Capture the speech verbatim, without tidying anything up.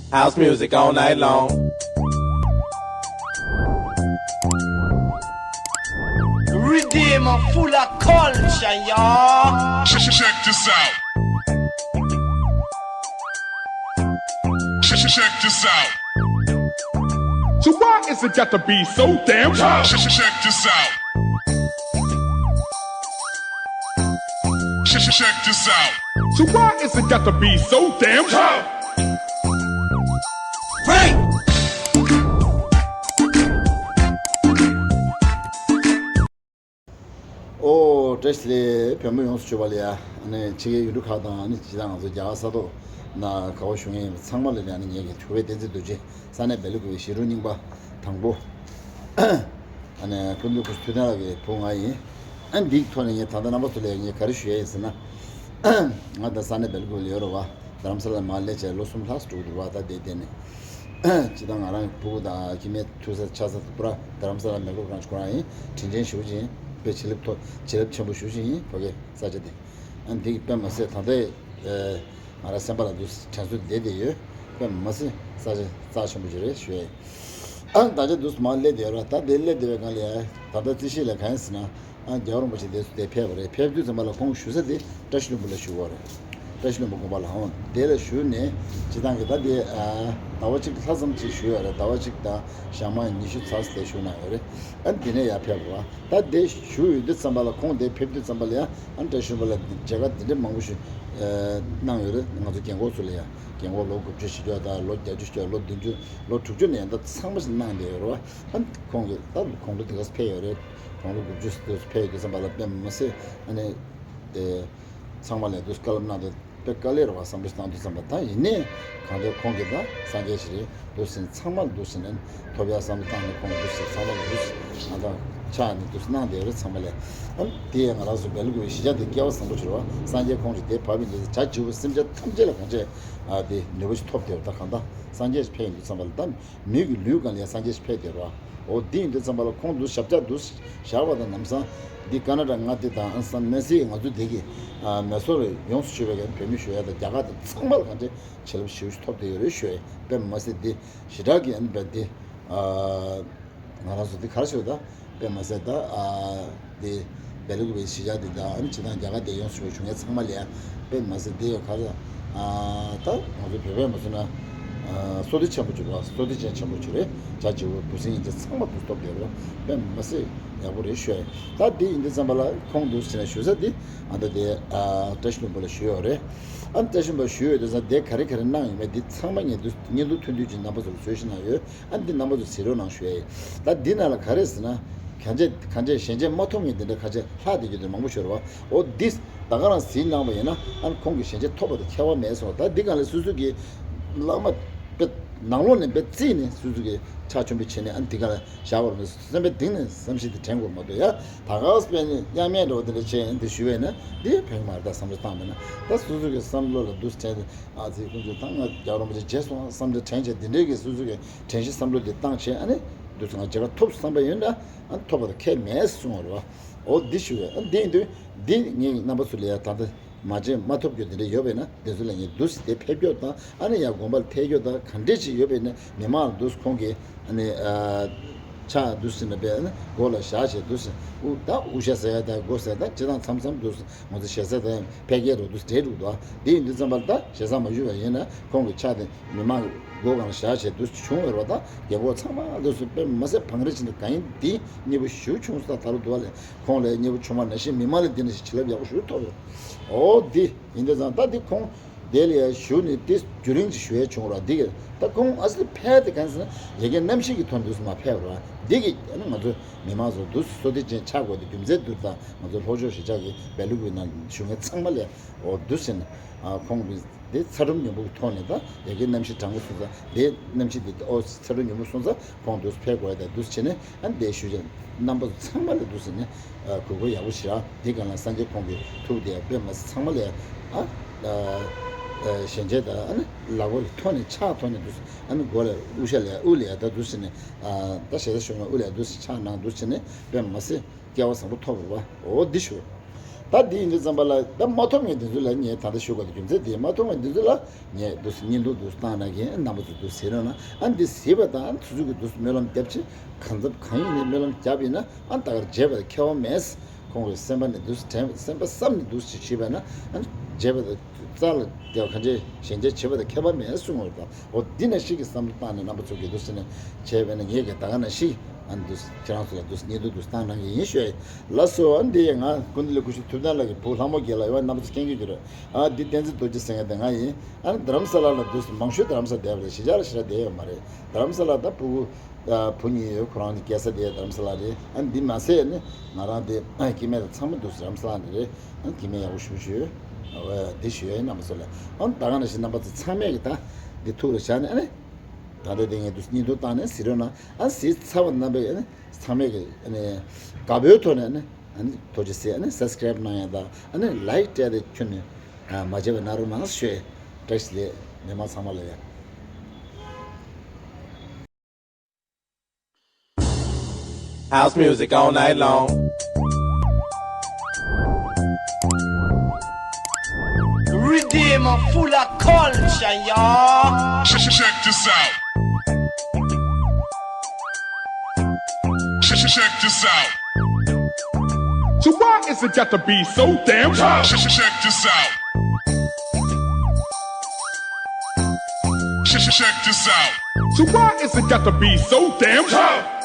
House music all night long. Redeem full of culture, y'all. Check, check this out. Check, check this out. So why is it got to be so damn tough? Check, check this out. Check, check this out. So why is it got to be so damn tough? Break! ཨོ། བཀྲ་ཤིས་བདེ་ལེགས། བོད་མི་ཡོངས་སུ་གྱུར་པ་ལ་ཡ། ཨ་ནི་ཕྱི་རྒྱལ་ཡུལ་གྲུ་ཁག་དང་ཨ་ནི་སྤྱིར་བཏང་ང་ཚོ་རྒྱ་གར་ས་ཐོག་ན་ག་བ་བཞུགས་མཁན་ཡིན་པ་ཚང་མ་ལ་ནི་ཨ་ནི་ངེད་ཀྱི་ཐུགས་ཕན་བསྟན་འཛིན་རྡོ་རྗེ་ས་གནས་སྦེལ་ཀོབ་ཀྱི་གཞིས་རུ་རྙིང་པ་དང་པོ། ཨ་ནི་སྐུ་མདུན་སྐུ་ཞབས་ཐུབ་བསྟན་ལགས་ཀྱི་བུ་ང་ཡིན། ཨ་འདིའི་ཐོག་ནས་ངས་ད་ལྟ་རྣམ་པ་ཚོ་ལ་ངས་ག་རེ་ཞུ་ཡ་ཡིན་ཟེར་ན། ང་ད་ས་གནས་སྦེལ་ཀོབ་ལ་ཡོད་རེད་བ། རྡ་རམ་ས་ལ་མར་སླེབས་བྱས་ལོ་གསུམ་ལྷག་ཙམ་འགྲོ་གི་འདུག་བ། ད་དེ་དེ་ནས་སྤྱིར་བཏང་ང་རང་གི་ཕྲུ་གུ་དང་ཁྱིམ་མི་ཐུག་ས་ཆགས་ས་དེ་པུ་ར་རྡ་རམ་ས་ལ་མེད་སྐབས་གང་ཞིག་ཁོ་རང་ཡིན། དྲིན་ཆེན་ཞེ་པོ་ཅིག་ཡིན། དཔེ་བྱིན་རླབས་ཐོབ་བྱིན་རླབས་ཆེན་པོ་ཞེ་པོ་ཅིག་ཡིན། ཕ་གི་ས་ཆ་དེ། ཨ་འདི་གི་དཔེ་མ་ཟད་ད་ལྟའི་ང་རང་སེམས་པ་ལ་འདུག་དྲན་གསོ་བསྡད་བསྡད་ཡོད། དཔེ་མ་ཟད་ས་ཆ་རྩ་ཆེན་པོ་ཅིག་རེད་ཞུ་ཡ་ཡིན། ཨ་ད་ཆ་འདུག་མར་སླེབས་བསྡད་ཡོད་ར། ད་དེ་སླེབས་བསྡད་པའི་སྒང་ལ་ཡ་ད་ལྟ་རྩིས་གཞི་ལ་གང་ཡིན་ཟེར་ན། ཨ་རྒྱལ་བ་རིན་པོ་ཆེ་དེ་ཚོ་དེ་ཕེབས་པ་རེད། ཕེབས་དུས་ཙམ་པ་ལ་ཁོང་བཞུགས་ས་དེ་བཀྲ་ཤིས་ལྷུན་པོ་ལ་བཞུགས་པ་རེད། བཀྲ་ཤིས་ལྷུན་པོ་དགོན་པ་ལ། འོང་དེ་ལ་བཞུགས་ནས་སྤྱིར་བཏང་གི་ད་དེ་ཨ་ཟླ་བ་གཅིག་ལྷག་ཙམ་ཅིག་བཞུགས་ཡོད་རེད། ཟླ་བ་གཅིག་དང་ཞག་མ་ཉི་ཤུ་ཙམ་དེ་བཞུགས་གནང་ཡོད་རེད། ཨ་དེ་ནས་ཡར་ཕེབས་པ། ད་དེ་བཞུགས་ཡོད་དུས་ཙམ་པ་ལ་ཁོང་དེ་ཕེབས་དུས་ཙམ་པ་ལ་ཡ་ཨ་བཀྲ་ཤིས་ལྷུན་པོ་ལ་མཇལ་ཁ་དེ་འདྲ་མང་པོ་ཞིག་ཨ་གནང་ཡོད་རེད། ང་ཚོ་རྒན་གོག་ཚོ་ལ་ཡ། རྒན་གོག་ལོ་དགུ་བཅུ་བཞི་བཅུ་དང་ལོ་བརྒྱད་ཅུ་ལོ་བདུན་ཅུ་ལོ་དྲུག་ཅུ་ནས་ད་ཚང་མ་ཞིག་གནང་བསྡད་ཡོད་རེད་བ། ཨ་ཁོང་གིས་ད་དགུང་ལོ་དེ་ག་ཚོད་ཕེབས་ཡོད་རེད། དགུང་ལོ་དགུ་བཅུ་ཙམ་ཕེབས་ཡོད་དུས་ཙམ་པ་ལ་དཔེ་མ་ཟད་ཨ་ནི་དེ་ཚང་མ་ལ་དུས་བཀའ་སློབ་གནང་དུས་དཔེ་དཀའ་ལས་རེད་བ། བསམ་བློ་བཏང་དུས་ཙམ་པ་ད་ཡིན་ནའི་གང་ལྟར་ཁོང་གིས་ད་སངས་རྒྱས་ཤིག་རེད། འདུག་སེ་ཚང་མ་འདུག་སེ་ནས་ཐོབ་ཡ་བསམ་བློ་བཏང་ནས་ཁོང་འདུག་སེ་ཚང་མ་འདུག་སེ་ང་ཚོ་ཕྱག་ནས་འདུག་སེ་གནང་བསྡད་རེད་ཚང་མ་ལ། ཨ་དེ་ཡང་ང་རང་ཚོ་སྦེལ་ཀོབ་གཞིས་ཆགས་དེ་སྐལ་བ་བཟང་པོ་བྱུང་བ། སངས་རྒྱས་ཁོང་གིས་དེ་བབས་པའི་འདུག་སེ་བྱ་བྱིའུ་སེམས་ཅན་ཐམས་ཅད་ལ་གང་བྱས་ཨ་དེ་ནུས་པ་ཞིག་ཐོབ་བསྡད་པ། ད་གང་ལྟར་སངས་རྒྱས་ཕེབས་ཡོང་དུས་ཙམ་པ་ལ་ད་མི་གི་ལུས་གང་ལ་ཡང་སངས་རྒྱས་ཕེབས་བསྡད་རོགས། འོ་དེ་ཡིན་དུས་ཙམ་པ་ལ་ཁོང་འདུག་ཞབས་བཅགས་འདུག་བཞག་པ་དང་ལམ་སང་འདི་ཀ་ན་ཌ་མངའ་སྡེ་དང་ཨ་ནི་སམ་མེ་སི་ང་ཚོ་དེ་གི་ཨ་མེ་སོར་ཡོངས་སུ་ཆོད་པའི་བོད་མི་ཞུ་ཡ་དང་རྒྱ་གར་དང་ཚང་མ་ལ་གང་བྱས་བྱིན་རླབས་ཞེ་པོ་ཞིག་ཐོབ་བསྡད་ཡོད་རེད་ཞུ་ཡ། དཔེ་མ་ཟད་འདི་ཞེ་དྲག་གི་ཨ་ནི་བས་འདི་ཨ་ང་རང་ཚོ་འདི་ག་རེ་ཞུ་ད། དཔེ་མ་ཟད་ད་ཨ་འདི་སྦེལ་ཀོབ་གཞིས་ཆགས་འདི་དང་ཨ་ནི་སྤྱིར་བཏང་རྒྱ་གར་འདི་ཡོངས་སུ་ཆོད་པའི་བྱུང་ཡ་ཚང་མ་ལ་ཡ། དཔེ་མ་ཟད་འདི་ཡོད་ག་རེ་ཨ་ད་ང་ཚོ་བོད་པས་མ་ཟེར་ན་ཨ་བསོད་བདེ་ཆེན་པོ་བྱུང་བ། བསོད་བདེ་ཅན་ཆེན་པོ་བྱུང་རེད། བྱ་བྱིའུ་འབུ་སྲིན་ཡིན་ཚེ་ཚང་མ་འདུག་སྟོབས་བསྡད་རོགས། དཔེ་མ་ཟད་ཡག་པོ་རེད་ཞུ་ཡ། ད་འདི་ཡིན་དུས་ཙམ་པ་ལ་ཁོང་འདུག་ཟེར་ནས་ཞུ་ས་འདི་ཨ་ད་དེ་ཨ་བཀྲ་ཤིས་ལྷུན་པོ་ལ་ཞུས་ཡོད་རེད། ཨ་བཀྲ་ཤིས་ལྷུན་པོ་ལ་ཞུས་ཡོད་དུས་ཙམ་དེ་ག་རེ་ག་རེ་གནང་ཡོད་མེད་འདི་ཚང་མ་ངས་འདུག་བརྙན་ཐུང་ཐུང་ཐུང་ཅིག་རྣམ་པ་ཚོ་ལ་བཟོས་ཤིག་གནང་ཡོད། ཨ་འདི་རྣམ་པ་ཚོ་གཟིགས་རོགས་གནང་ཞུ་ཡ་ཡིན། ད་འདི་ནང་ལ་ག་རེ་ཟེར་ན། གང་བྱས་གང་བྱས་ཞལ་མཇལ་མ་ཐོབ་མཁན་དེ་འདྲ་ཁ་ཆེ་ལྷག་བསྡད་རྒྱུ་དེ་མང་པོ་ཤོར་བ། འོ་འདི་ད་ག་རང་གཟིགས་གནང་བ་ཡིན་ན་ཨ་ཁོང་གི་ཞལ་མཇལ་ཐོབ་པ་དང་ཁྱད་པར་མེད་སོང་། ད་འདི་ག་ལ་སོ་སོ་གི་བླ་མ་དཔེ་ནང་ལོགས་ནས་དཔེ་རྩིས་ནས་སོ་སོ་གི་ཕྱག་མཆོད་འབུལ་བྱས་ནས་ཨ་འདི་ག་ལ་བཞག་པར་མེད། སེམས་པའི་གཏིང་ནས་བསམ་ཤེས་དེ་དྲན་དགོས་མ་གཏོགས་ཡ། ད་ག་སྤེ་ནས་གཡང་མེད་འགྲོ་བ་དེ་འདྲ་བྱས་ཨ་འདི་ཞུ་བས་ན་འདི་ཕན་གི་མ་རེད། ད་བསམ་བློ་བཏང་མེད་ན་ད་སོ་སོ་གི་བསམ་བློ་ལ་འདུག་དྲན་ཨ་ཙི་ཁོང་ཚོས་ད་ང་རྒྱལ་བ་རིན་པོ་ཆེ་མཇལ་སོང་བསམ་འདྲ་དྲན་བྱས་འདི་འདྲའི་གི་སོ་སོ་གི་དྲན་ཤེས་བསམ་བློ་དེ་བཏང་བྱས་ཨ་ནི་འདུག་སེ་ང་མཇལ་ཁ་ཐོབ་བསམ་པ་ཡོད་ན་ཨ་ནི་ཐོབ་པ་དང་ཁྱད་མེད་གསུངས་པ་རེད་བ། འོ་འདི་ཞུ་བས་ཨ་འདི་ཡིན་དུས་འདི་ངས་རྣམ་པ་ཚོ་ལ་ཡ་ད་ལྟ་མ་མཇལ་མ་ཐོབ་རྒྱུ་དེ་འདྲ་ཡོད་པས་ན་དེ་ཚོ་ལ་ངས་འདུག་སེ་དེ་ཕེབས་རྒྱུ་དང་ཨ་ནི་ཡ་དགོན་པར་ཐད་རྒྱུ་དང་ག་འདྲས་ཅིག་ཡོད་པས་ན་མི་མང་ལ་འདུག་སེ་ཁོང་གིས་ཨ་ནི་ཨ་ཕྱག་འདུག་སེ་ན་པས་ཨ་ནི་མགོ་ལ་བཞག་བྱས་འདུག་སེ་དབུ་ད་དབུ་ཞྭ་ཟེར་ཡ་ད་མགོ་ཟེར་ད་ཅི་དང་མཚམས་མཚམས་འདུག་སེ་ང་ཚོ་ཞེ་ས་དང་ཕལ་སྐད་རོ་འདུག་སེ་འདྲེས་འདུག་དོ། དེ་ཡིན་དུས་ཙམ་པར་ད་ཞེ་ས་མ་ཞུ་བ་ཡིན་ན་ཁོང་གི་ཕྱག་དེ་མི་མང་གི་མགོ་སྒང་ལ་བཞག་བྱས་འདུག་སེ་བྱུང་བ་རེད་བ། ད་རྒན་གོག་ཚང་མ་འདུག་སེ་དཔེ་མ་ཟད་བང་རི་ཕྱིན་ཏེ་གང་ཡིན་འདི་མཉེས་པོ་ཞེ་པོ་བྱུང་སོང་། ད་ད་རུང་འདུག་བ་ལས་ཁོང་ལས་མཉེས་པོ་བྱུང་བ་ནང་བཞིན་མི་མང་ལས་འདི་ནང་བཞིན་བྱིན་རླབས་ཡག་པོ་ཞེ་པོ་ཐོབ་ཡོད། འོ་འདི་ཡིན་དུས་ཙམ་ད་འདི་ཁོང་དེ་ལ་ཡ་ཞུ་ནས་དེ་རྒྱུན་རིང་ཅིག་ཞུ་ཡ་བྱུང་ར། འདི་གི་ད་ཁོང་ཨ་སི་ལི་ཕལ་དེ་གང་ཟེར་ན་ཡ་གི་རྣམ་ཤེས་ཀྱི་ཐོག་འདུག་སེ་མ་ཕེབས་ར། འདི་གི་ཨ་ནི་ང་ཚོ་མི་མང་ཚོ་འདུག་སེ་བསོད་བདེ་ཅན་ཆགས་དགོས་དེ་རྒྱུ་མཚན་འདུག་ད་ང་ཚོ་ལྷོ་ཕྱོགས་གཞིས་ཆགས་ཀྱི་སྦེལ་ཀོབ་ནང་བཞུགས་མཁན་ཚང་མ་ལ་ཡ་འོ་འདུག་སེ་ན་ཁོང་གི་དེ་ཚ་གྲང་ཉུང་ངུ་གི་ཐོག་ནས་ད་ཡ་གི་རྣམ་ཤེས་དྲང་པོ་སོང་ཙང་དེ་རྣམ་ཤེས་དེ་ཨོ་ཚ་གྲང་ཉུང་ངུ་སོང་ཙང་ཁོང་འདུག་སེ་ཕེབས་དགོས་ཡ་ད་འདུག་སེ་བྱས་ནས་ཨ་ནི་དེ་ཞུ་བྱས་རྣམ་པ་ཚོ་ཚང་མ་ལ་འདུག་སེ་ནས་གུས་བཀུར་ཡག་པོ་ཞིག་རག་དེ་གང་ལ་སངས་རྒྱས་ཁོང་གི་ཐུགས་དེ་ཡ་དཔེ་མ་སྲིད་ཚང་མ་ལ་ཡ་ཨ་ཞལ་མཇལ་ད་ཨ་ནི་ལག་པ་ལ་ཐོག་ནས་ཕྱག་ཐོག་ནས་འདུག་སེ་ཨ་ནི་མགོ་ལ་དབུ་ཞྭ་ལ་ཡ་དབུ་ལ་ཡ་ད་འདུག་སེ་ནས་ད་ཞལ་ད་ཞུ་ན་དབུ་ལ་ཡ་འདུག་སེ་ཕྱག་གནང་འདུག་སེ་ནས་དཔེ་མ་སྲིད་སྐལ་བ་བཟང་པོ་ཐོབ་རེད་བ། འོ་འདི་ཞུ། ད་འདི་ཡིན་དུས་ཙམ་པ་ལ་ད་མ་ཐོབ་མཁན་དེ་ཚོ་ལ་ངས་ད་ལྟ་ཞུ་དགོས་དེ་རྒྱུ་མཚན་དེ་མ་ཐོབ་མཁན་དེ་ཚོ་ལ་ངས་འདུག་སེ་བརྙན་ཐུང་འདུག་སེ་བཏང་ན་གི་རྣམ་པ་ཚོ་འདུག་སེ་གཟིགས་རོགས་གནང་། ཨ་འདི་གཟིགས་པ་དང་དུས་ཚོད་ཀྱི་འདུག་སེ་སྨོན་ལམ་རྒྱབ་ཆེ་གང་ཚབ་གང་ཡིན་ནས་སྨོན་ལམ་རྒྱབ་ཡིན་ན་ཨ་ད་གར་བརྗེད་པ་ཁྱད་པར་མེད། ཁོང་གི་སེམས་པ་ནས་འདུག་སེ་དྲན་སེམས་པ་བསམ་ནས་འདུག་སེ་བྱས་པ་ན་ཨ་བརྗེད་པ་དང་རྩ་ལ་དེ་གང་ཅི་ཞེན་ཆགས་བྱེད་པ་དང་ཁྱད་པར་མེད་གསུངས་པ་དང་། འོ་འདི་ནང་བཞིན་གྱི་བསམ་བློ་བཏང་ནས་རྣམ་པ་ཚོ་གིས་འདུག་སེ་ནས་བྱས་པས་ན་ངས་ཀྱི་ད་ག་ནང་བཞིན་ཨ་འདུག་སེ་ཁྱེད་རང་ཚོ་ལ་འདུག་སེ་བརྙན་ཐུང་འདུག་སེ་བཏང་གནང་གི་ཡིན་ཞུ་ཡ་ཡིན། ལགས་སོ། ཨ་འདི་ཡ་ང་ཀུན་བདེ་ལགས་སྐུ་ཞབས་ཐུབ་བསྟན་ལགས་ཀྱི་བུ་ལྷ་མོ་རྒྱལ་ལགས་ཡོད་རྣམ་པ་ཚོ་མཁྱེན་གྱི་ཡོད་རེད། ཨ་འདི་བསྟན་འཛིན་རྡོ་རྗེ་ཟེར་མཁན་དེ་ང་ཡིན། ཨ་རྡ་རམ་ས་ལ་ལ་འདུག་སེ་མང་ཤོས་རྡ་རམ་ས་ལ་བསྡད་པ་རེད། གཞིས་ཆགས་ལ་གཞིས་ཆགས་བསྡད་ཡོད་མ་རེད། རྡ་རམ་ས་ལ་ད་བུ་ཨ་བུ་གཉིས་ཡོད། ཁོ་རང་གི་སྐྱེས་ས་དེ་རྡ་རམ་ས་ལ་རེད། ཨ་འདི་མ་ཟད་ནི་ང་རང་དེ་ཨ་སྐྱེ་དམན་དང་ཚང་མ་འདུག་སེ་རྡ་རམ་ས་ལ་ནས་རེད། ཨ་སྐྱེ་དམན་ཡག་པོ་ཞེ་པོ་ཞིག་ཡོད། ཨ་འདི་ཞུ་ཡ་ཡིན་རྣམ་པ་ཚོ་ལ། ཨ་ད་ག་ནང་བཞིན་རྣམ་པ་ཚོ་ཚང་མས་ཀྱི་ད་འདི་ཐུགས་ལ་བཞག་ནས་ཨ་ནི་ད་ལྟ་དེ་ངས་འདུག་སེ་བརྙན་ཐུང་བཏང་ནས་གཟིགས་རོགས་གནང་། ཨ་གཟིགས་ཚར་བ་རྣམ་པས་ཨ་ནི་ཚང་མས་ཀྱི་ཨ་ནི་དགའ་པོའི་ཐོག་ནས་ཨ་ནི་ཨ་ནི་ཐུགས་རྗེ་ཆེ་ཨ་ནི་སབ་སི་ཀ་རེབ་གནང་ཡ་དང་ཨ་ནི་ལའིག་སྤྲད་དེ་ཁྱོན་ནས་ཨ་མ་བརྗེད་པ་གནང་རོགས་གནང་ཞུ་ཡ། བཀྲ་ཤིས་བདེ་ལེགས་མི་མང་ཚང་མ་ལ་ཡ། House music all night long. Riddim full of culture, y'all. Check, check, check this out. Check, check, check this out. So why is it got to be so damn tough? Check, check, check this out. Check, check, check this out. So why is it got to be so damn tough?